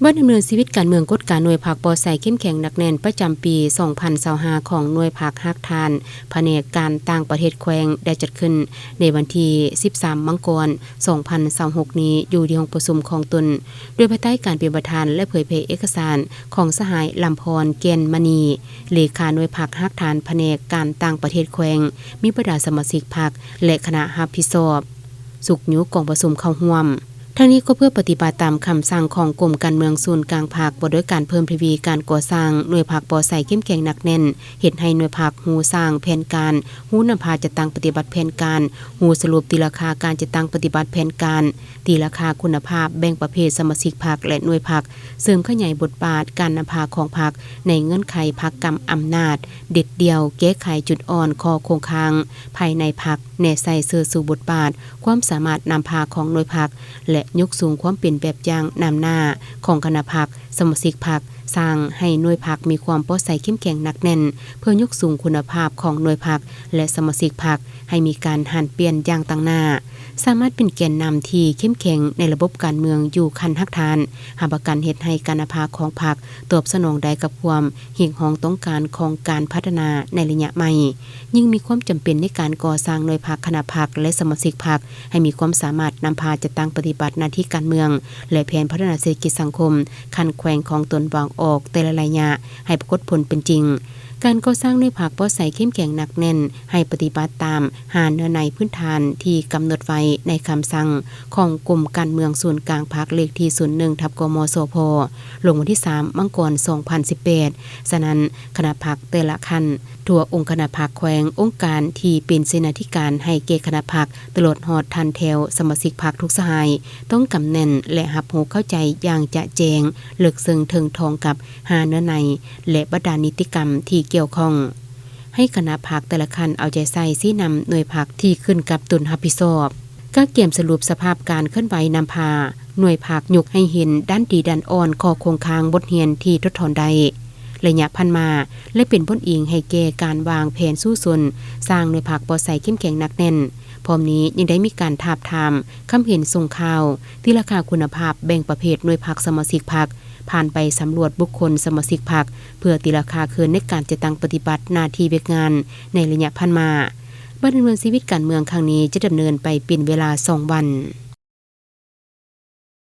ບໍ່ດຳເນີນຊີວິດການເມືອງ ກົດກາໜ່ວຍພັກບໍ່ໃສ່ເຂັ້ມແຂງໜັກແໜ້ນ ປະຈຳປີສອງພັນຊາວຫ້າ ຂອງໜ່ວຍພັກຮາກຖານ ພະແນກການຕ່າງປະເທດແຂວງ ໄດ້ຈັດຂຶ້ນໃນວັນທີສິບສາມ ມັງກອນ ສອງພັນຊາວຫົກນີ້ ຢູ່ທີ່ຫ້ອງປະຊຸມຂອງຕົນ ໂດຍພາຍໃຕ້ການເປັນປະທານ ແລະ ເຜີຍແຜ່ເອກະສານຂອງສະຫາຍ ລຳພອນ ແກ່ນມະນີ ເລຂາໜ່ວຍພັກຮາກຖານ ພະແນກການຕ່າງປະເທດແຂວງ, ມີບັນດາສະມາຊິກພັກ ແລະ ຄະນະຮັບຜິດຊອບ ຊຸກຍູ້ກອງປະຊຸມເຂົ້າຮ່ວມ. ທັງນີ້ກໍເພື່ອປະຕິບັດຕາມຄຳສັ່ງຂອງກົມການເມືອງສູນກາງພັກ ວ່າດ້ວຍການເພີ່ມທະວີການກໍ່ສ້າງໜ່ວຍພັກບໍ່ໃສ່ເຂັ້ມແຂງໜັກແໜ້ນ, ເຮັດໃຫ້ໜ່ວຍພັກຮູ້ສ້າງແຜນການ, ຮູ້ນຳພາຈັດຕັ້ງປະຕິບັດແຜນການ, ຮູ້ສະຫຼຸບຕີລາຄາການຈັດຕັ້ງປະຕິບັດແຜນການ, ຕີລາຄາຄຸນນະພາບ, ແບ່ງປະເພດສະມາຊິກພັກ ແລະ ໜ່ວຍພັກ, ເສີມຂະຫຍາຍບົດບາດການນຳພາຂອງພັກໃນເງື່ອນໄຂພັກກຳອຳນາດເດັດດ່ຽວ, ແກ້ໄຂຈຸດອ່ອນ, ຂໍ້ຄົງຄ້າງພາຍໃນພັກ, ແນໃສ່ເຊີຊູບົດບາດ, ຄວາມສາມາດນຳພາຂອງໜ່ວຍພັກ ແລະ ຍົກສູງຄວາມເປັນແບບຢ່າງນຳໜ້າຂອງຄະນະພັກ, ສະມາຊິກພັກ, ສ້າງໃຫ້ໜ່ວຍພັກມີຄວາມປອດໃສເຂັ້ມແຂງໜັກແໜ້ນ ເພື່ອຍົກສູງຄຸນນະພາບຂອງໜ່ວຍພັກ ແລະ ສະມາຊິກພັກ ໃຫ້ມີການຫັນປ່ຽນຢ່າງຕັ້ງໜ້າ, ສາມາດເປັນແກນນຳທີ່ເຂັ້ມແຂງໃນລະບົບການເມືອງຢູ່ຂັ້ນຮາກຖານ, ຮັບປະກັນເຮັດໃຫ້ການນຳພາຂອງພັກຕອບສະໜອງໄດ້ກັບຄວາມຮຽກຮ້ອງຕ້ອງການຂອງການພັດທະນາໃນໄລຍະໃໝ່. ຍິ່ງມີຄວາມຈຳເປັນໃນການກໍ່ສ້າງໜ່ວຍພັກ, ຄະນະພັກ ແລະ ສະມາຊິກພັກ ໃຫ້ມີຄວາມສາມາດນຳພາຈັດຕັ້ງປະຕິບັດໜ້າທີ່ການເມືອງ ແລະ ແຜນພັດທະນາເສດຖະກິດສັງຄົມຂັ້ນແຂວງຂອງຕົນວາງອອກແຕ່ລະໄລຍະໃຫ້ປາກົດຜົນເປັນຈິງ. ການກໍ່ສ້າງໜ່ວຍພັກປອດໃສເຂັ້ມແຂງໜັກແໜ້ນ ໃຫ້ປະຕິບັດຕາມຫ້າເນື້ອໃນພື້ນຖານທີ່ກຳນົດໄວ້ໃນຄຳສັ່ງຂອງກົມການເມືອງສູນກາງພັກ ເລກທີສູນໜຶ່ງ ທັບ ກມສພ ລົງວັນທີສາມ ມັງກອນ ສອງພັນສິບແປດ. ສະນັ້ນ, ຄະນະພັກແຕ່ລະຂັ້ນ ທົ່ວອົງຄະນະພັກແຂວງ, ອົງການທີ່ເປັນເສນາທິການໃຫ້ແກ່ຄະນະພັກ ຕະຫຼອດຮອດຂັ້ນແຖວສະມາຊິກພັກທຸກສະຫາຍ ຕ້ອງກຳແໜ້ນ ແລະ ຮັບຮູ້ເຂົ້າໃຈຢ່າງຈະແຈ້ງເລິກເຊິ່ງເຖິງຖອງກັບຫ້າເນື້ອໃນ ແລະ ບັນດານິຕິກຳທີ່ກ່ຽວຂ້ອງ. ໃຫ້ຄະນະພັກແຕ່ລະຂັ້ນເອົາໃຈໃສ່ຊີ້ນຳໜ່ວຍພັກທີ່ຂຶ້ນກັບຕົນຮັບຜິດຊອບ. ກະກຽມສະຫຼຸບສະພາບການເຄື່ອນໄຫວນຳພາໜ່ວຍພັກ, ຍົກໃຫ້ເຫັນດ້ານດີດ້ານອ່ອນ, ຂໍ້ຄົງຄ້າງ, ບົດຮຽນທີ່ຖົດຖອນໄດ້ໄລຍະຜ່ານມາ ແລະ ເປັນບ່ອນອີງໃຫ້ແກ່ການວາງແຜນສູ້ຊົນສ້າງໜ່ວຍພັກປອດໃສເຂັ້ມແຂງໜັກແໜ້ນ. ພ້ອມນີ້ຍັງໄດ້ມີການທາບທາມຄຳເຫັນສົ່ງຂ່າວ, ຕີລາຄາຄຸນນະພາບ, ແບ່ງປະເພດໜ່ວຍພັກສະມາຊິກພັກ, ຜ່ານໃບສຳຫຼວດບຸກຄົນສະມາຊິກພັກ ເພື່ອຕີລາຄາຄືນໃນການຈັດຕັ້ງປະຕິບັດໜ້າທີ່ວຽກງານໃນໄລຍະຜ່ານມາ. ບັດດຳເນີນຊີວິດການເມືອງຄັ້ງນີ້ຈະດຳເນີນໄປເປັນເວລາສອງວັນ.